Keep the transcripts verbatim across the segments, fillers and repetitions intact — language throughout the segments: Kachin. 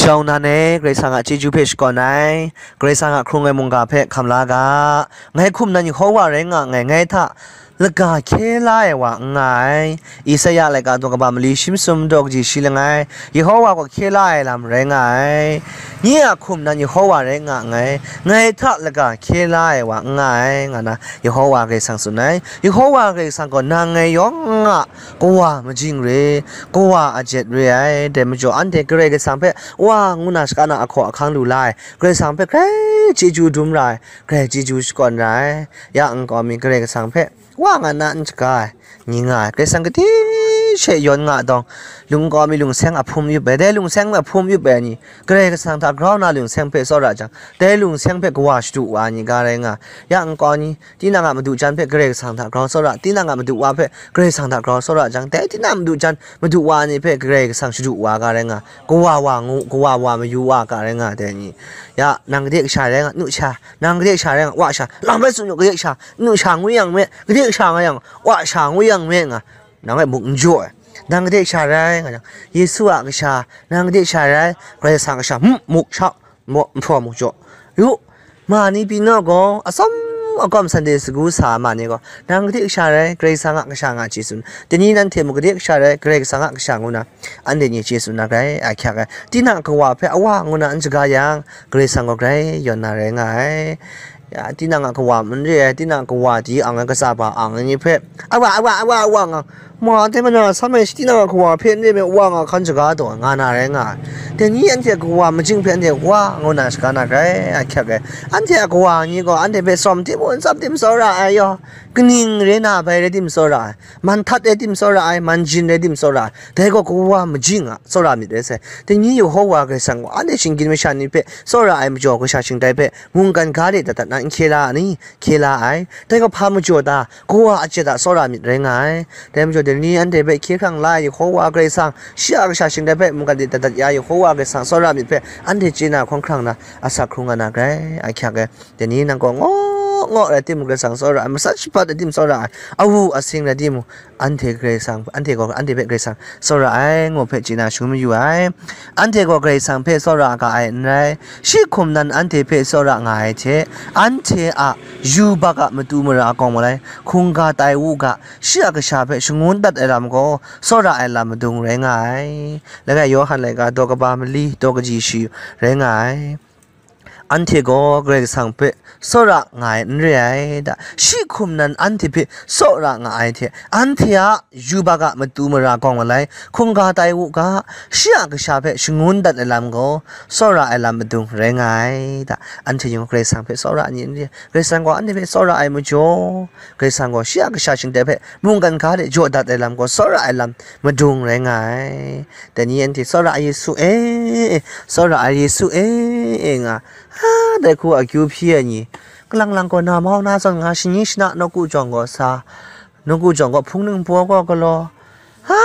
Jawng nan e, Karai Kasang a chyeju hpe shakawn ai, Karai Kasang a hkrung ai mungga hpe hkam la ga. Ngai hkum nan Yehova rai nga nngai, ngai hta laga hkye la ai wa n nga ai. Isaya laika daw kaba mali shi masum daw kaji shi langai, Yehova gaw hkye la ai lam rai nga ai. Nye a hkum nan Yehova rai nga nngai, ngai hta laga hkye la ai wa n nga ai, nga na Yehova Karai Kasang tsun ai. Yehova Karai Kasang gaw nang ngai yawng a Kawa majing re, Kawa ajet re ai. Dai majaw, anhte Karai Kasang hpe Wa ngu na shaka na ahkaw ahkang lu la ai, Karai Kasang hpe grai chyeju dum ra ai, grai chyeju shakawn ra ai. Ya nkau mi Karai Kasang hpe Wa nga na n shaga ai ni nga ai. Karai Kasang gade she yawn nga dawng, lung nkau mi lungseng a hpum yup ai, dai lungseng a hpum yup ai ni, Karai Kasang hta grau na lungseng hpe tsawra jang, dai lungseng hpe Kawa shadu wa ai ni ga rai nga ai. Ya nkau ni, tinang a madu jan hpe Karai Kasang hta grau tsawra, tinang a madu wa hpe Karai Kasang hta grau tsawra jang, dai tinang madu jan, madu wa ni hpe Karai Kasang shadu wa ga rai nga, Kawa wa ngu, Kawa wa mayu wa ga rai nga, dai ni. Ya, nang gade kasha rai nga, nu sha, nang gade kasha rai nga, wa sha, lang bai tsun yu, gade kasha, nu sha ngu yang me, gade kasha nga yang, wa sha ngu yang me nga, nang e muk n jaw ai. Nang gade kasha rai nga yang, Yesu a kasha, nang gade kasha rai, Karai Kasang kasha, hmm, muk sha, mo-, nhpaw muk jaw. Yu, ma ni pyi naw gaw, atsawm akawm Sunday school sa ma ni gaw, nang gade kasha rai, Karai Kasang a kasha nga chye tsun. Dai ni nanhte mung gade kasha rai, Karai Kasang a kasha ngu na, anhte ni chye tsun na grai, a hkyak ai. Tinang a Kawa hpe Awa ngu na n shaga yang, Karai Kasang gaw grai yawn na rai nga ai. Ya, tinang a Kawa n re ai, tinang a Kawa di ang ai, kasa ba ang ai ni hpe, Awa, Awa, Awa, Awa nga, ma, dai mana, sa mai shi tinang a Kawa hpe n re me, Wa nga hkan shaga taw nga na rai nga ai. Dai ni anhte a Kawa majing hpe anhte Wa ngu na shaga na grai, a hkyak ai. Anhte a Kawa ni gaw anhte hpe tsawm tim, tsawm tim tsawra ai yaw, kaning re na bai rai tim tsawra ai, man htat rai tim tsawra ai, man jin rai tim tsawra ai, dai gaw Kawa majing a tsawra myit rai sai. Dai ni Yehova Karai Kasang gaw anhte shinggyim masha ni hpe tsawra ai majaw, kasha shingtai hpe mungkan ga de dat dat na n hkye la ai ni? Hkye la ai. Dai gaw hpa majaw ta? Kawa ajet a tsawra myit rai nga ai. Dai majaw, dai ni anhte hpe hkye hkrang la ai Yehova Karai Kasang, shi a kasha shingtai hpe mungkan de dat dat ya ai Yehova Karai Kasang tsawra myit hpe anhte chye na hkawng hkrang na, asak hkrung nga na grai, a hkyak ai. Dai ni nang gaw ngaw ngaw rai timung, Karai Kasang tsawra ai, masat shabat rai timung tsawra ai, awu asing rai timung, anhte Karai Kasang, anhte gaw anhte hpe Karai Kasang tsawra ai, ngu hpe chye na shangun mayu ai. Anhte gaw Karai Kasang hpe tsawra ga ai n rai, shi hkum nan anhte hpe tsawra nga ai hte, anhte a yubak a matu mara kawng malai hkungga tai u ga, shi a kasha hpe shangun dat ai lam gaw, tsawra ai lam madung rai nga ai. Langai Yawhan laika daw kaba mali daw kaji shi rai nga ai. Anhte gaw Karai Kasang hpe tsawra nga ai n re ai da, shi hkum nan anhte hpe tsawra nga ai hte, anhte a yubak a matu mara kawng malai hkungga tai u ga, shi a kasha hpe shangun dat ai lam gaw, tsawra ai lam madung rai nga ai da. Anhte yawng Karai Kasang hpe tsawra ai ni n re ai, Karai Kasang gaw anhte hpe tsawra ai majaw, Karai Kasang gaw shi a kasha shingtai hpe mungkan ga de jaw dat ai lam gaw, tsawra ai lam madung rai nga ai. Dai ni anhte, "Tsawra ai Yesu e, tsawra ai Yesu e," e nga, ha, dai hku akyu hpyi ai ni, kalang lang gaw na mau na zawn nga, shani shana nawku jawng gaw sa, nawku jawng gaw hpung ningbaw gaw galaw, ha,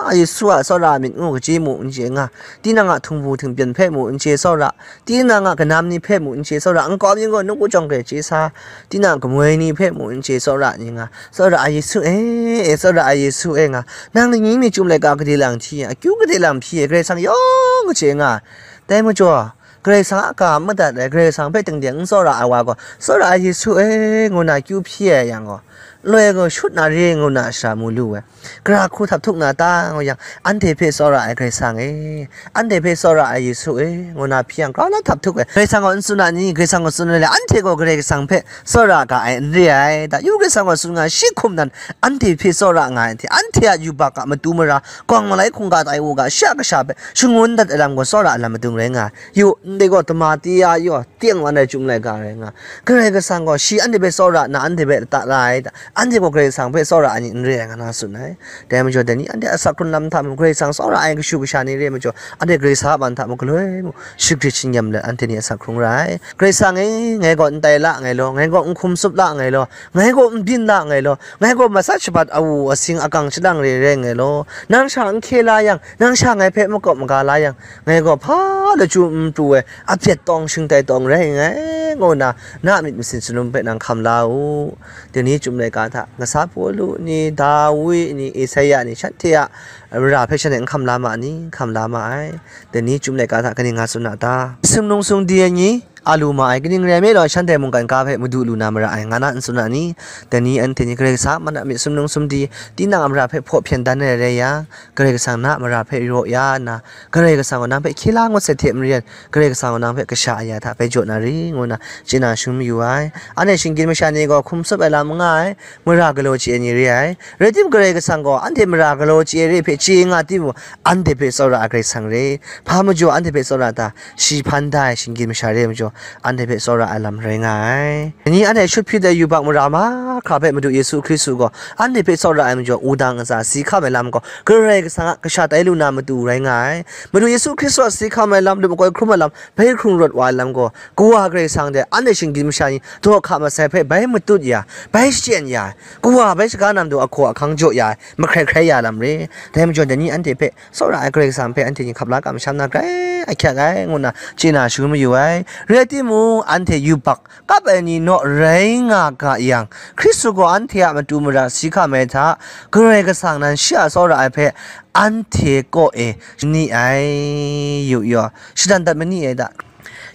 Yesu a tsawra myit ngu kaji mu n chye nga, tinang a htingbu htingpyen hpe mu n chye tsawra, tinang a kanam ni hpe mu n chye tsawra, nkau mi gaw nawku jawng hpe chye sa, tinang a kamoi ni hpe mu n chye tsawra ni nga, "Tsawra ai Yesu e, e, tsawra ai Yesu e," nga, nang ni mi chyum laika gade lang hti, akyu gade lang hpyi, Karai Kasang yawng chye nga. Dai majaw, Karai Kasang a ga madat ai, Karai Kasang hpe tengdeng n tsawra ai wa gaw, "Tsawra ai Yesu e," ngu na kyu hpyi ai yang gaw, loi gaw shut na re ngu na shara mu lu ai. Gara hku htap htuk na ta ngu yang, anhte hpe tsawra ai Karai Kasang e, anhte hpe tsawra ai Yesu e, ngu na hpyi yang, grau na htap htuk ai. Karai Kasang gaw n tsun a ni? Karai Kasang gaw tsun ai le, anhte gaw Karai Kasang hpe tsawra ga ai n re ai da. Yu, Karai Kasang gaw tsun nga, shi hkum nan anhte hpe tsawra nga ai hte, anhte a yubak a matu mara kawng malai hkungga tai u ga, shi a kasha hpe shangun dat ai lam gaw, tsawra ai lam madung rai nga ai. Yu, ndai gaw Damatia yu, teng wan ai chyum laika rai nga, Karai Kasang gaw shi anhte hpe tsawra nna, anhte hpe lata la ai da, anhte gaw Karai Kasang hpe tsawra ai ni n re ai, nga na tsun ai. Dai majaw, dai ni anhte a asak hkrun lam hta mung, Karai Kasang tsawra ai kashu kasha ni re ai majaw, anhte Karai Kasang a man hta mung galoi mung shagrit shingyam let, anhte ni asak hkrung ra ai. Karai Kasang e, ngai gaw n tai la nngai law, ngai gaw n hkum tsup la nngai law, ngai gaw n byin la nngai law, ngai gaw masat shabat awu asing akang shadang re rai nngai law, nang sha n hkye la yang, nang sha ngai hpe makawp maga la yang, ngai gaw hpa lachyum n pru ai, apyet tawng shingtai tawng rai nngai. ngu nna, na a myit masin shalum hpe nang hkam la u. Dai ni chyum laika hta, kasa Pawlu ni, Dawi ni, Esaia ni, shanhte a mara hpe shanhte n hkam la ma ni? Hkam la ma ai. Dai ni chyum laika hta kaning nga tsun a ta? Sumnung sumdi ai ni, a lu ma ai, kaning rai nme law, shanhte mungkan ga hpe madu lu na mara ai, nga na n tsun a ni? Dai ni anhte ni Karai Kasang a man a myit sumnung sumdi, tinang a mara hpe hpaw hpyen dan ai rai yang, Karai Kasang na a mara hpe raw ya nna, Karai Kasang gaw nang hpe hkye la ngut sai hte maren, Karai Kasang gaw nang hpe kasha aya hta bai jaw na ri, ngu nna chye na shangun mayu ai. Anhte shinggyim masha ni gaw hkum tsup ai lam n nga ai, mara galaw chye ai ni re ai. Rai timung, Karai Kasang gaw anhte mara galaw chye ai re hpe chye nga timung, anhte hpe tsawra ai Karai Kasang re. Hpa majaw anhte hpe tsawra ta? Shi hpan da ai shinggyim masha re ai majaw, anhte hpe tsawra ai lam rai nga ai. Dai ni anhte shut hpyi ai yubak mara mahkra hpe Madu Yesu Hkristu gaw anhte hpe tsawra ai majaw, wudang ntsa si hkam ai lam gaw, Karai Kasang a kasha tai lu na matu rai nga ai. Madu Yesu Hkristu a si hkam ai lam, lup makoi hkrum ai lam, bai hkrung rawt wa ai lam gaw, Kawa Karai Kasang dai anhte shinggyim masha ni daw hka masai hpe bai matut ya, bai shachyen ya, Kawa bai shaga na matu ahkaw ahkang jaw ya ai, mahkrai hkrai ya lam re. Dai majaw, dai ni anhte hpe tsawra ai Karai Kasang hpe anhte ni hkap la kamsham na grai ahkyak ai, ngu nna chye na shangun mayu ai. Rai timung, anhte yubak kap ai ni naw rai nga ga yang, Hkristu gaw anhte a matu mara si hkam ai hta, Karai Kasang nan shi a tsawra ai hpe anhte kaw e ni ai, yu yaw, shadan dat ma ni ai ta?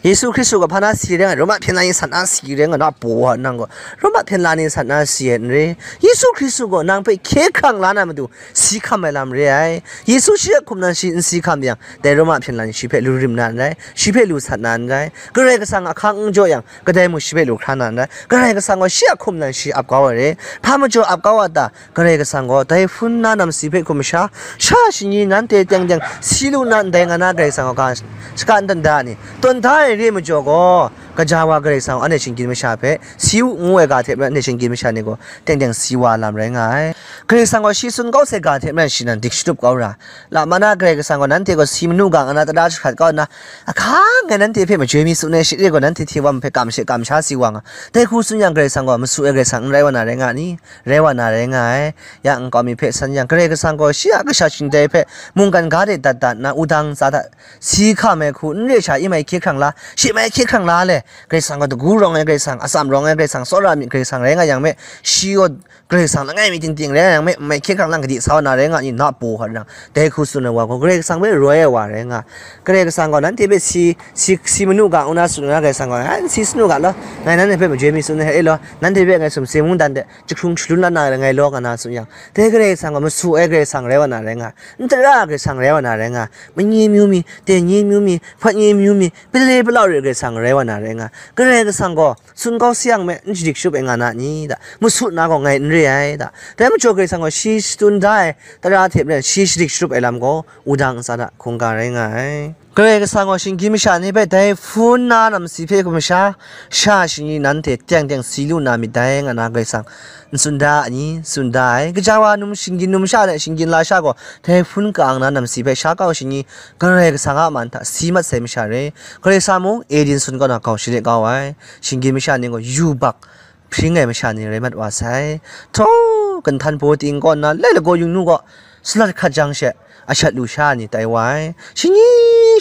Yesu Hkristu gaw hpa na si rai nga, Roma hpyen la ni sat na si rai nga, na paw wa nang gaw, Roma hpyen la ni sat na si ai n re. Yesu Hkristu gaw nang hpe hkye hkrang la na matu si hkam ai lam re ai. Yesu shi a hkum nan shi n si hkam yang, dai Roma hpyen la ni shi hpe lu rim na n rai, shi hpe lu sat na n rai. Karai Kasang a hkang n jaw yang, kadai mung shi hpe lu hkra na n rai. Karai Kasang gaw shi a hkum nan shi ap kau ai re. Hpa majaw ap kau a ta? Karai Kasang gaw dai hpun na namsi hpe hkum sha, sha shani nanhte teng teng si lu na ndai nga na Karai Kasang gaw ga shaka n tawn da ai ni? Tawn da ai re majaw gaw, gaja wa Karai Kasang gaw anhte shinggyim masha hpe si u ngu ai ga hte maren, anhte shinggyim masha ni gaw teng teng si wa lam rai nga ai. Karai Kasang gaw shi tsun kau sai ga hte maren shi nan dik shatup kau ra. Lama na Karai Kasang gaw nanhte gaw si manu ga nga na tara jahkrat kau nna, ahkang e nanhte hpe majoi mi tsun ai share gaw nanhte hte wa hpe kam she kam sha si wa nga. Dai hku tsun yang Karai Kasang gaw masu ai Karai Kasang n rai wa na rai nga ni? Rai wa na rai nga ai. Ya nkau mi hpe san yang, Karai Kasang gaw shi a kasha shingtai hpe mungkan ga de dat dat nna, wudang ntsa hta si hkam ai hku, n re sha, i mai hkye hkrang la, shi mai hkye hkrang la le, Karai Kasang gaw dagu rawng ai Karai Kasang, atsam rawng ai Karai Kasang, tsawra myit Karai Kasang rai nga yang me, shi gaw Karai Kasang langai mi ting ting rai nga yang me, mai hkye hkrang lang kadi sa wa na rai nga ni, na paw hkawt nang, dai hku tsun ai wa gaw, Karai Kasang hpe roi ai wa rai nga. Karai Kasang gaw nanhte hpe si, si, si manu ga ngu na tsun na Karai Kasang gaw, "Ai, n si sanu ga law, ngai nanhte hpe majoi mi tsun ai e law, nanhte hpe ngai sumsing mungdan de jahkrung shalun la na ngai law," nga na tsun yang, dai Karai Kasang gaw masu ai Karai Kasang rai wa na rai nga, n tara Karai Kasang rai wa na rai nga, manyi myu mi, tenyi myu mi, hpatnyi myu mi, pale palau re Karai Kasang rai wa na rai nga, Karai Kasang gaw tsun kau sayang me, n shadik shatup ai nga na ni da, masu na gaw ngai n re ai da. Dai majaw Karai Kasang gaw shi shadun da ai tara hte maren shi shadik shatup ai lam gaw, wudang ntsa hta hkungga rai nga ai. Karai Kasang gaw shinggyim masha ni hpe dai hpun na namsi hpe hkum sha, sha shani nanhte teng teng si lu na myit dai, nga na Karai Kasang n tsun da ai ni? Tsun da ai. Gaja wa num, shinggyim numsha hte shinggyim lasha gaw dai hpun ka-ang na namsi hpe sha kau shani, Karai Kasang a man hta si mat sai masha re. Karai Kasang mung Eden sun kaw na gau shade kau ai. Shinggyim masha ni gaw yubak hpring ai masha ni rai mat wa sai. Htaw, ginhtan baw ting kaw nna, lai lagaw yung nu gaw, salat hkat jang she, ashat lusha ni tai wa ai. Shani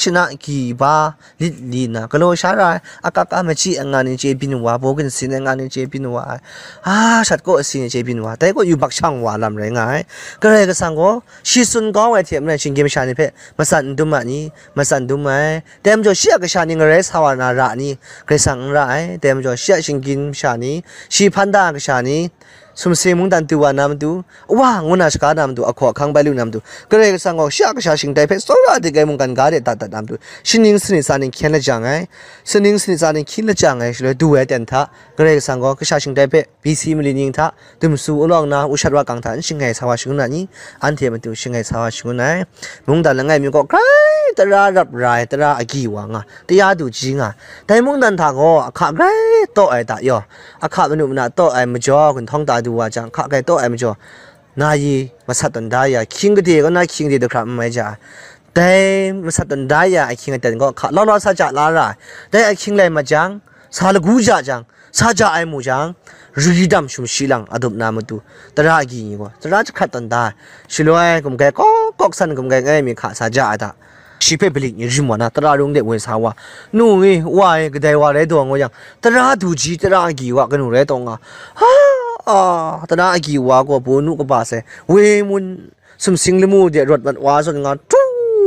shana, gyi ba, lit li nna, galaw sha ra ai, akak a machyi a nga ni chye byin wa, baw ginsin ai nga ni chye byin wa ai, a, shat kaw asi ni chye byin wa, dai gaw yubak shang wa lam rai nga ai. Karai Kasang gaw, shi tsun kau ai hte maren, shinggyim masha ni hpe matsan n dum ma ni? Matsan dum ai. Dai majaw shi a kasha ni ngarai sa wa na ra ni? Karai Kasang n ra ai. Dai majaw shi a shinggyim masha ni, shi hpan da ai kasha ni, sumsing mungdan tu wa na matu, wa ngu na shaga na matu, ahkaw ahkang bai lu na matu, Karai Kasang gaw shi a kasha shingtai hpe tsawra dik ai mungkan ga de dat dat na matu, shaning sanit tsa ning hkyen lajang ai, saning sanit tsa ning hkyen lajang ai shaloi du ai ten hta, Karai Kasang gaw kasha shingtai hpe B C mali ning hta, dum su ulawng na, ushat wa kang hta n shangai sa wa shangun na ni? Anhte matu shangai sa wa shangun ai. Mungdan langai mi kaw grai tara rap ra ai tara agyi wa nga, taya du ji nga, dai mungdan hta gaw ahka grai taw ai ta yaw, ahka manu mana taw ai majaw, ginhtawng ta du wa jang, ahka grai taw ai majaw, na yi masat tawn da ya, ahkying gade kaw na ahkying gade du hkra n mai ja ai. Dai masat tawn da ya ahkying aten gaw hka law law sa ja la ra ai. Dai ahkying lai mat jang, sa lagu ja jang, sa ja ai mu jang, ri dam shum shi lang adup na matu, tara agyi ni gaw tara jahkrat tawn da ai. Shaloi gumgai kawk kawk san gumgai ngai mi hka sa ja ai ta? Shi hpe balik ni rim wa na, tara rung de woi sa wa, nu e, wa e, kadai wa rai taw nga yang, tara du ji, tara agyi wa kanu rai taw nga, ha, a, tara agyi wa gaw bu nu kaba sai, woi mun, sumsing lamu de rawt mat wa zawn nga, tu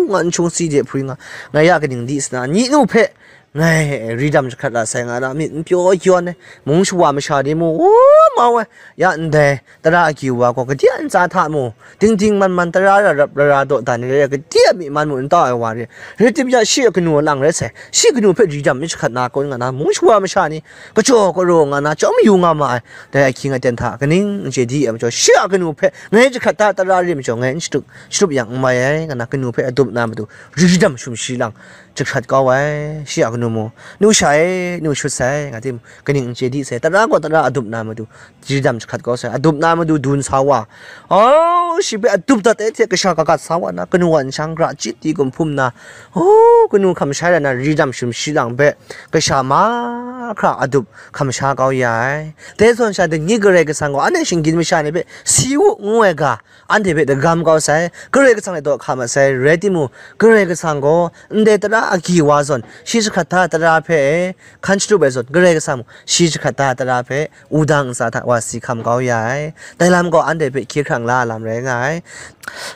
nga, n chung si de hpri nga, ngai ya kaning di sana, ni nu hpe, ngai ridam jahkrat la sai nga na, myit n pyaw yawn ai, mung shawa masha ni mu, u, mau ai, ya ndai, tara agyi wa gaw, kadi a ntsa hta mu, dingding man man tara ra rap ra ra daw dan re, kadi a myi man mu n tau ai wa re, rai tim ya, shi a kanu lang rai sai, shi kanu hpe ridam myit jahkrat na kun nga na, mung shawa masha ni, kachyaw karaw nga na, chyawm yu nga ma ai, dai ahkying aten hta, kaning n chye di ai majaw, shi a kanu hpe, ngai jahkrat da tara re majaw, ngai n shatup, shatup yang n mai ai, nga na, kanu hpe adup na matu, ridam shum shi lang, jahkrat kau ai, shi a kanu mu, nu sha e, nu shut sai, nga tim, kaning n chye di sai, tara gaw tara adup na matu, ridam jahkrat kau sai, adup na matu dun sa wa, au, shi hpe adup dat ai hte kasha kagat sa wa na, kanu wa nshang gra chit di gumhpum na, au, kanu hkam shai ra na, ridam shum shi lang hpe, kasha mahkra adup hkam sha kau ya ai. Dai zawn sha, dai ni Karai Kasang gaw, anhte shinggyim masha ni hpe si u, ngu ai ga, anhte hpe dagam kau sai, Karai Kasang e daw hka mat sai, rai timung, Karai Kasang gaw, ndai tara agyi wa zawn, shi jahkrat da tara hpe e, hkan shatup ai zawn, Karai Kasang mung, shi jahkrat da tara hpe, wudang ntsa hta wa si hkam kau ya ai. Dai lam gaw, anhte hpe hkye hkrang la ai lam rai nga ai.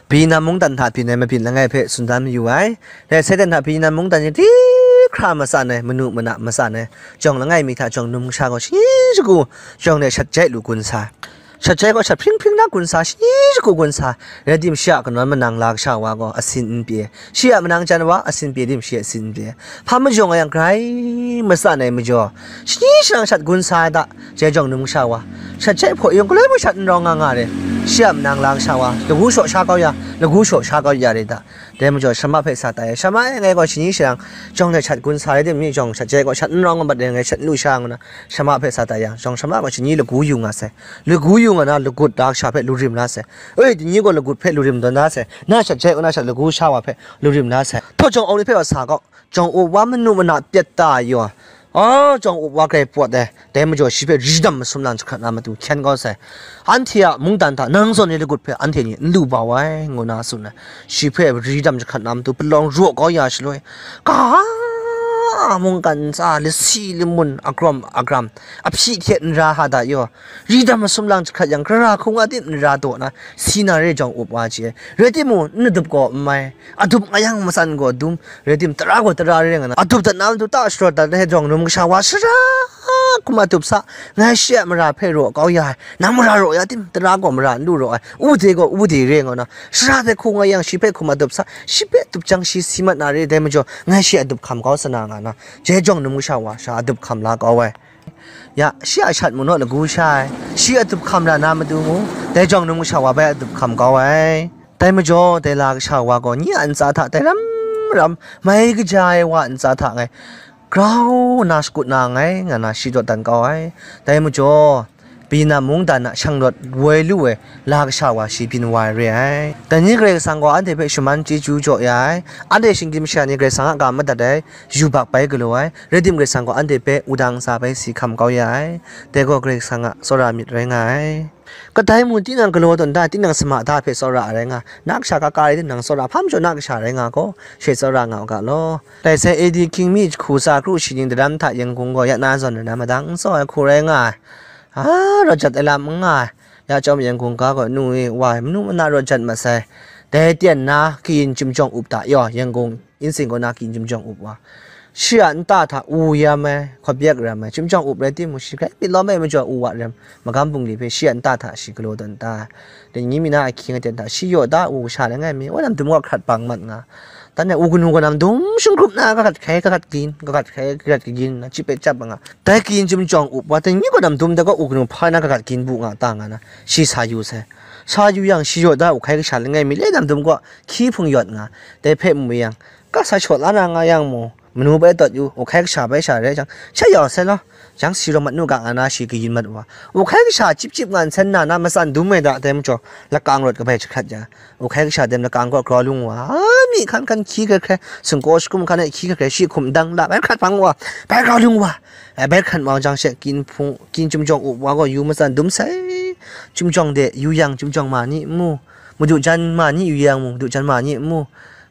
Bina mungdan hta byin ai mabyin langai hpe tsun dan mayu ai. Dai Satan hta bina mungdan ni di hkra matsan ai, manu mana matsan ai, jawng langai mi hta jawng num kasha gaw shani shagu, jawng de shat jai lu gun sa ai. Shat jai gaw shat hpring hpring na gun sa, shani shagu gun sa, rai tim shi a kanawn manang la kasha wa gaw asin n pye, shi a manang jan wa asin pye tim shi asin n pye, hpa majaw nga yang grai matsan ai majaw, shani shanang shat gun sa ai ta, jai jawng num kasha wa, shat jai hpaw yung galoi mung shat n rawng nga nga re, shi a manang la kasha wa, lagu shaw sha kau ya, lagu shaw sha kau ya re ta, dai majaw, shama hpe sa tai ai, shama e ngai gaw shani sharang, jawng de shat gun sa rai tim ni jawng, shat jai gaw shat n rawng nga mat re, ngai shat n lu sha ngu na, shama hpe sa tai yang, jawng shama gaw shani lagu yu nga sai, lagu yu nga na, lagut da kasha hpe lu rim la sai, oi, dai ni gaw lagut hpe lu rim tawn da sai, na shat jai gaw na shat lagu sha wa hpe lu rim la sai, htaw jawng aw ni hpe wa sa gaw, jawng up wa manu mana pyat ta yaw, a, jawng up wa grai pawt ai, dai majaw shi hpe ridam masum lang jahkrat na matu hkyen kau sai. Anhte a mungdan hta nang zawn ni lagut hpe anhte ni n lu bau ai, ngu na tsun ai. Shi hpe ridam jahkrat na matu palawng raw kau ya shaloi, ka mungkan ntsa lasi lamun agrawm agram, ahpyi hte n ra ha da yaw, ridam masum lang jahkrat yang, gara hku nga tim n ra taw na, si na re jawng up wa chye ai. Rai timung, n adup gaw n mai, adup nga yang matsan gaw dum, rai tim, tara gaw tara re nga na, adup dat na matu ta sharawt dat ai jawng num kasha wa sara hkum adup sa, ngai shi a mara hpe raw kau ya ai, nang mara raw ya tim, tara gaw mara n lu raw ai, u de gaw u de re nga na, sara de hku nga yang shi hpe hkum adup sa, shi hpe dup jang shi si mat na re, dai majaw, ngai shi adup hkam kau sa na nga na, jai jawng num kasha wa sha adup hkam la kau ai. Ya, shi a shat mu naw lagu sha ai, shi adup hkam ra na matu mu, dai jawng num kasha wa bai adup hkam kau ai. Dai majaw, dai la kasha wa gaw, nye a ntsa hta dai ram ram, mai kaja ai wa a ntsa hta ngai grau nna shakut na nngai, nga na shi dawdan kau ai. Dai majaw, Bina mungdan a shanglawt woi lu ai la kasha wa shi byin wa ai re ai. Dai ni Karai Kasang gaw anhte hpe shaman chyeju jaw ya ai. Anhte shinggyim masha ni Karai Kasang a ga madat ai, yubak bai galaw ai. Rai tim, Karai Kasang gaw anhte hpe wudang ntsa bai si hkam kau ya ai. Dai gaw Karai Kasang a tsawra myit rai nga ai. Kadai mung tinang galaw tawn da, tinang sama da hpe tsawra ai rai nga, na kasha ka ka rai timung, tsawra hpa majaw na kasha rai nga gaw, she tsawra nga u ga law. Dai sai A D hkying mi jahku tsa kru shi ning daram hta Yangon gaw ya na zawn na madang n tsaw ai hku rai nga ai. A, rawt jat ai lam n nga ai. Ya chyawm Yangon ga gaw nu e, wa e, manu mana rawt jat mat sai. Dai tyen na kayin chyum jawng up ta yaw, Yangon Insin kaw na kayin chyum jawng up wa. Shi a nta hta u yam ai, hkawt yak ram ai, chyum jawng up rai timung, shi grai myit lawm ai majaw u wa rem, magam bungli hpe shi a nta hta shi galaw tawn ta ai. Dai ni mi na ahkying aten hta shi yaw da u kasha langai mi, woi, namdum gaw hkrat bang mat nga. Dan e u kanu gaw namdum shingkrup na, kagat hkai, kagat gin, kagat hkai, kagat kagyin na, chyip e chyap nga. Dai kayin chyum jawng up wa, dai ni gaw namdum dai gaw u kanu hpa na kagat gin bu nga ta nga na, shi sa yu sai. Sa yu yang, shi yaw da u hkai kasha langai mi le namdum gaw hkyi hpung yawt nga, dai hpe mu yang, ka sa shaw la na nga yang mu, manu bai tawt yu, u hkai kasha bai sha rai jang, sha yau sai law, jang si rawng mat nu ga nga na shi kayin mat wa. U hkai kasha chyip chyip nga nsen na na matsan dum ai da, dai majaw, lakang rawt kabai jahkrat ya. U hkai kasha dem lakang gaw grau lung wa, a, mi hkan hkan hkyi hkrai hkrai, singkaw shakum hkan e hkyi hkrai hkrai, shi hkum dang la, bai hkrat bang wa, bai grau lung wa. Ai, bai hkrat mau jang she, kayin hpung, kayin chyum jawng up wa gaw yu matsan dum sai. Chyum jawng de yu yang, chyum jawng ma ni n mu, madu jan ma ni yu yang mung, madu jan ma ni n mu.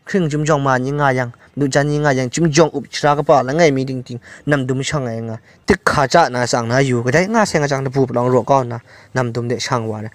hkring chyum jawng ma ni nga yang, madu jan ni nga yang, chyum jawng up shara kaba langai mi ting ting, nam dum shang ai nga, tik hka chya na tsang na yu, kadai nga seng a jang dabu palawng raw kau nna, nam dum de shang wa na.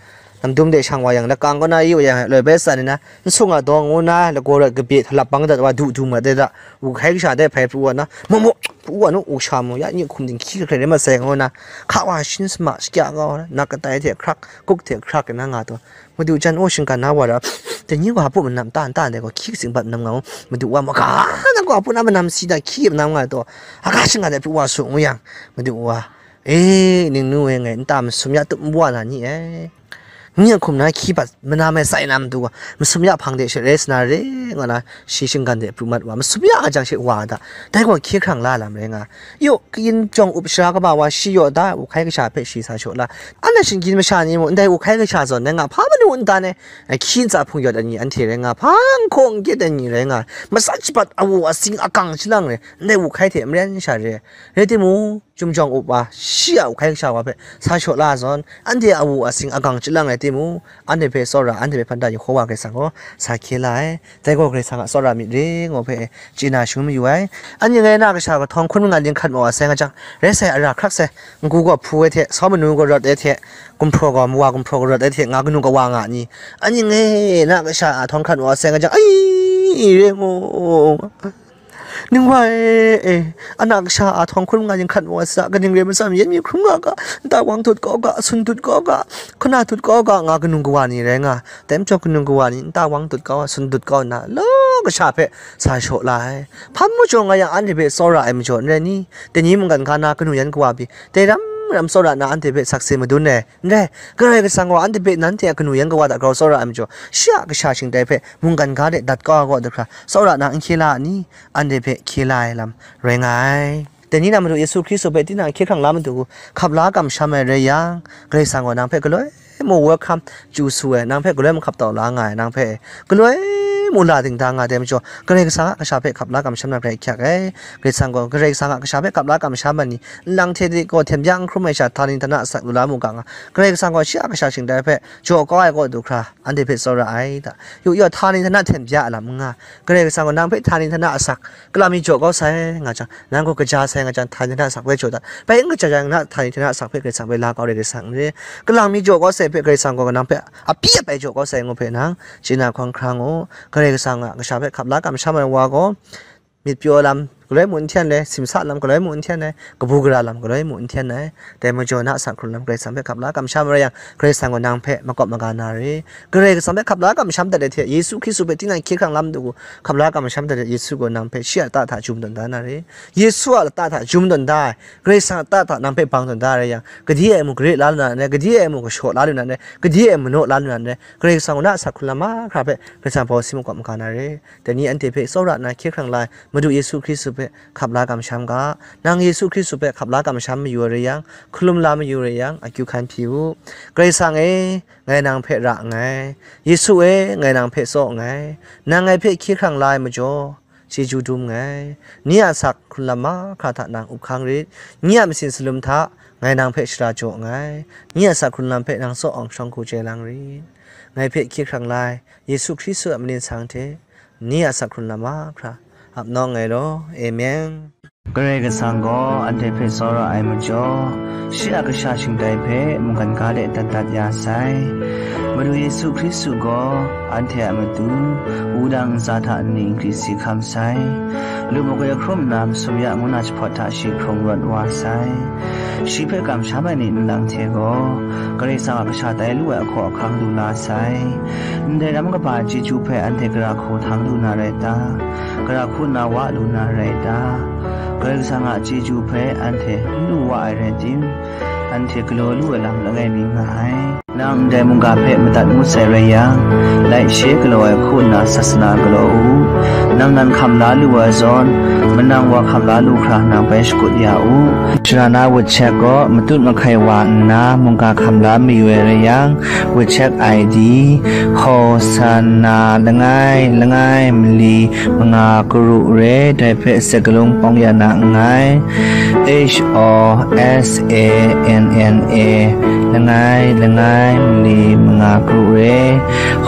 Nam dum de shang wa yang, lakang kaw na yu yang, loi bai tsan nna, n sung a dawng ngu na, lagaw rawt kabye htalap bang dat wa, du du mat de da, wu hkai kasha de hpai pru wa na, mu mu, pru wa nu, u sha mu, ya, ni hkum ding hkyi hkrai rai mat sai ngu na, hka wa shin sama, shakya kau na, nak katai hte hkrak, kuk hte hkrak na nga taw, madu jan o shinggan na wa ra, dai ni wa hpu manam ta nta ndai gaw, hkyi katsing bat manam nga u, madu wa maga na gaw, hpu na manam si da, hkyi manam nga taw, aga shinggan de pru wa su ngu yang, madu wa, e, ningnu e ngai nta masum ya tup nbwa na ni e. Ni a hkum na hkyi bat manam ai sai na matu gaw, masum ya hpang de she rai sa na re, nga na shi shinggan de pru mat wa, masum ya a jang she wa da, dai gaw hkye hkrang la lam rai nga. Yu, kayin jawng up shara kaba wa shi yaw da, u hkai kasha hpe shi sa shaw la. Anhte shinggyim masha ni mung, ndai u hkai kasha zawn dai nga, hpa manu n dan ai, hkyi ntsa hpung yawt ai ni anhte rai nga, hpa n hkaw n gyet ai ni rai nga, matsat shabat awu asing agang shalang rai, ndai u hkai hte maren sha re, rai timung, Chyum jawng up wa, shi a u hkai kasha wa hpe sa shaw la zawn, anhte a wu a sing agang chyalang ai timung, anhte hpe tsawra, anhte hpe hpan da Yehowa Karai Kasang gaw sa hkye la ai. Dai gaw Karai Kasang a tsawra myit re, ngu hpe chye na shangun mayu ai. Anhte ngai na kasha kahtawng hkun manga ling hkat maw a sai nga jang, rai sai, ara hkrak sai, n-gu gaw hpu ai hte, sau manu gaw rawt ai hte, gumhpraw gaw mawa gumhpraw gaw rawt ai hte, nga kanu kawa nga ni, anhte ngai na kasha a htawng hkrat maw a sai nga jang, ai, re mu. Ningwa e, e, a na kasha a htawng hkrum nga yin hkrat maw ai sa, kaning re ai masam, yen mi hkrum nga ga, nta wang tut kau ga, sun tut kau ga, hkuna tut kau ga, nga kanung kawa ni rai nga, dai majaw kanung kawa ni nta wang tut kau, sun tut kau nna, law kasha hpe sa shaw la ai. Hpa majaw nga yang anhte hpe tsawra ai majaw n rai ni? Dai ni mungkan ga na kanu yan kawa pyi, dai ram ram tsawra nna anhte hpe sakse madun ai, n rai, Karai Kasang gaw anhte hpe nanhte a kanu yan kawa hta grau tsawra ai majaw, shi a kasha shingtai hpe mungkan ga de dat kau ai kaw du hkra, tsawra na n hkye la a ni? Anhte hpe hkye la ai lam rai nga ai. Dai ni na Madu Yesu Hkristu hpe tinang hkye hkrang la matu hku hkap la kamsham ai rai yang, Karai Kasang gaw nang hpe galoi mu welcome chyu su ai, nang hpe galoi mu hkap tau la nga ai, nang hpe galoi mu la dingda nga ai majaw, Karai Kasang a kasha hpe hkap la kamsham na hkrai hkyak ai. Karai Kasang gaw, Karai Kasang a kasha hpe hkap la kamsham ai ni, nlang hte de gaw hten bya n hkrum ai sha, htani htana asak lu la mu ga nga, Karai Kasang gaw shi a kasha shingtai hpe jaw kau ai kaw du hkra, anhte hpe tsawra ai ta. Yu yaw, htani htana hten bya a lam n nga. Karai Kasang gaw nang hpe htani htana asak, kalang mi jaw kau sai nga jang, nang gaw kaja sai nga jang, htani htana asak hpe jaw dat. Bai n kaja yang, na htani htana asak hpe Karai Kasang hpe la kau re, Karai Kasang n re. Kalang mi jaw kau sai hpe Karai Kasang gaw nang hpe apyi apai jaw kau sai ngu hpe nang chye na hkawng hkra ngu. Karai Kasang a kasha hpe hkap la kamsham ai wa gaw, myit pyaw lam galoi mu n hten ai, simsa lam galoi mu n hten ai, kabu gara lam galoi mu n hten ai, dai majaw na asak hkrung lam Karai Kasang hpe hkap la kamsham ai rai yang, Karai Kasang gaw nang hpe makawp maga na re. Karai Kasang hpe hkap la kamsham dat ai hte, Yesu Hkristu hpe tinang hkye hkrang la matu hku hkap la kamsham dat ai hte, Yesu gaw nang hpe shi a lata hta jum tawn da na re. Yesu a lata hta jum tawn da ai, Karai Kasang a lata hta nang hpe bang tawn da ai rai yang, gade e mu gare la lu na n rai, gade e mu gashaw la lu na n rai, gade e mu manaw la lu na n rai, Karai Kasang gaw na asak hkrung lam mahkra hpe Karai Kasang hpe si makawp maga na re. Dai ni anhte hpe tsawra nna hkye hkrang la ai Madu Yesu Hkristu hpe hkap la kamsham ga. Nang Yesu Hkristu hpe hkap la kamsham mayu ai rai yang, hkalum la mayu ai rai yang, akyu hkan hpyi u. Karai Kasang e, ngai nang hpe ra nngai. Yesu e, ngai nang hpe tsaw nngai. Nang ngai hpe hkye hkrang la ai majaw, chyeju dum nngai. Ni a asak hkrung lam mahkra hta nang up hkang rit. Ni a masin salum hta ngai nang hpe shara jaw nngai. Ni a asak hkrung lam hpe nang tsaw awng shawng hku chye lang rit. Ngai hpe hkye hkrang la ai Yesu Hkristu a mali nsang hte, ni a asak hkrung lam mahkra ap nawng ai law. Amen. Karai Kasang gaw anhte hpe tsawra ai majaw, shi a kasha shingtai hpe mungkan ga de dat dat ya sai. Madu Yesu Hkristu gaw anhte a matu wudang ntsa hta nni n gri si hkam sai. Lu magwi hkrum nna masum ya ngu na jahpawt hta shi hkrung rawt wa sai. Shi hpe kamsham ai ni nlang hte gaw, Karai Kasang a kasha tai lu ai hkaw ahkang lu la sai. Ndai ram kaba chyeju hpe anhte gara hku htang lu na rai ta? Gara hku nna wa lu na rai ta? Karai Kasang a chyeju hpe anhte n lu wa ai rai tim, anhte galaw lu ai lam langai mi nga ai. Nang ndai mungga hpe madat ngut sai rai yang, laishe galaw ai hku nna sasana galaw u. Nang nan hkam la lu ai zawn, manang wa hkam la lu hkra nang bai shakut ya u. Shara na wut shek gaw matut mahkai wa nna mungga hkam la mayu ai rai yang, wut shek I D, Hosanna langai langai mali manga karu re, dai hpe sakalung pawng ya na nngai. H O S A N N A, langai langai mali manga karu re,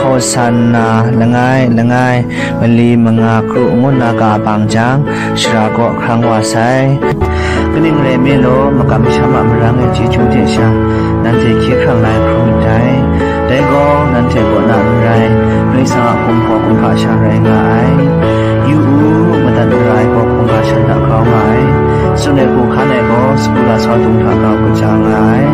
Hosanna langai langai mali manga karu ngu na ga bang jang, shara kaw hkrang wa sai. Kaning rai nme law, makam masham a marang e chyeju de sha, nanhte hkye hkrang la ai hkrum ndai. Dai gaw nanhte kaw na n rai, Karai Kasang a hkum gaw kumhpa sha rai nga ai. Yu u, madat mara ai gaw hkungga shan hta grau nga ai. Tsun ai hku hkan ai gaw sagu lasau dung hta grau kaja nga ai.